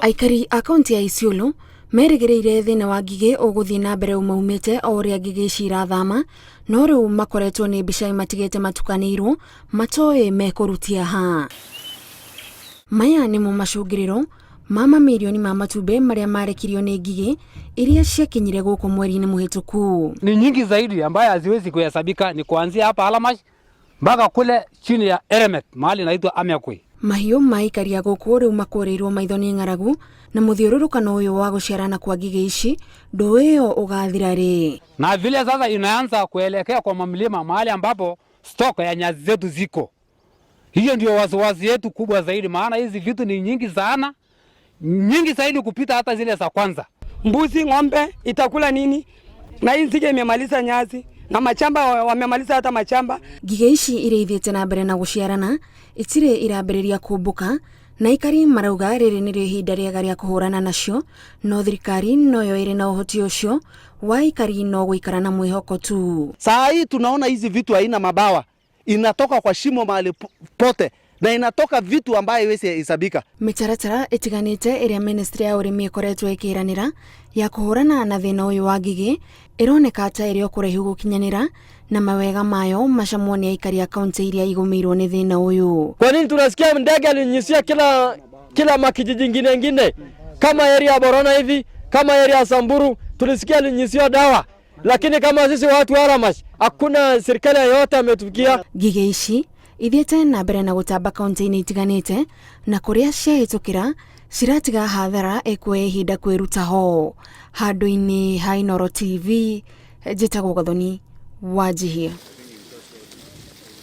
Aikari a kaunti ya Isiolo merĩgĩrĩire thĩna wa ngigĩ ũgũthiĩ na mbere ũmaumĩte o ũrĩa ngigĩ ici irathama, no rĩu makoretwo nĩ mbica ĩmatigĩte matukanĩirwo matoĩ mekũrutia ha. Maya nĩmo macũngĩrĩro ma mamirioni ma matumbĩ marĩa marekirio nĩ ngigĩ iria ciakinyire gũkũ mweri-inĩ mũhĩtũku. Ni nyingi zaidi ambayo haziwezi kuhesabika, ni kuanzia hapa Alamash mpaka kule chini ya Eremet mahali inaitwa Amekwe. Mahiũ ma aikari a gũkũ rĩu makũrĩirwo maitho nĩ ng'aragu na mũthiũrũrũkano ũyũ wa gũciarana kwa ngigĩ ici ndũĩyo ũgathira rĩ. Na vile sasa inaanza kuelekea kwa mamlima mahali ambapo stock ya nyasi zetu ziko. Hiyo ndio wasiwasi yetu kubwa zaidi, maana hizi vitu ni nyingi sana, nyingi zaidi kupita hata zile za kwanza. Mbuzi, ng'ombe itakula nini? Na hii nzige imemaliza nyasi na machamba, wamemaliza hata machamba. Ngigĩ ici iria ithiĩte na mbere na gũciarana itirĩ irambĩrĩria kũmbũka na aikari marauga rĩrĩ nĩrĩo ihinda rĩega rĩa kũhũrana nacio, no thirikari noyo ĩrĩ na ũhoti ũcio wa aikari no gũikara na mwĩhoko tu. Saa hii tunaona hizi vitu haina mabawa, inatoka kwa shimo mahali pote na inatoka vitu ambayo haiwezi hesabika. Mĩtaratara ĩtiganĩte ĩrĩa ministry ya ũrĩmi ĩkoretwo ĩkĩranĩra ya kũhũrana na thĩna ũyũ wa ngigĩ ĩroneka ta ĩrĩ o kũraihu gũkinyanĩra na mawega mayo macamwo nĩ aikari a kaunti iria igũmĩirwo nĩ thĩna ũyũ. Kwa nini tunasikia ndege alinyunyizia kila makijiji ingine ingine kama area ya Borona hivi, kama area ya Samburu tulisikia alinyunyizia dawa, lakini kama sisi watu wa Alamash hakuna serikali yoyote ametufikia. Ngigĩ ici ithiĩte na mbere na gũtamba kaunti-inĩ itiganĩte na kũrĩa ciahĩtũkĩra ciratiga hathara ĩkuoya ihinda kwĩruta ho. Handũ-inĩ ha Inooro TV, njĩtagwo Gathoni Wanjihia.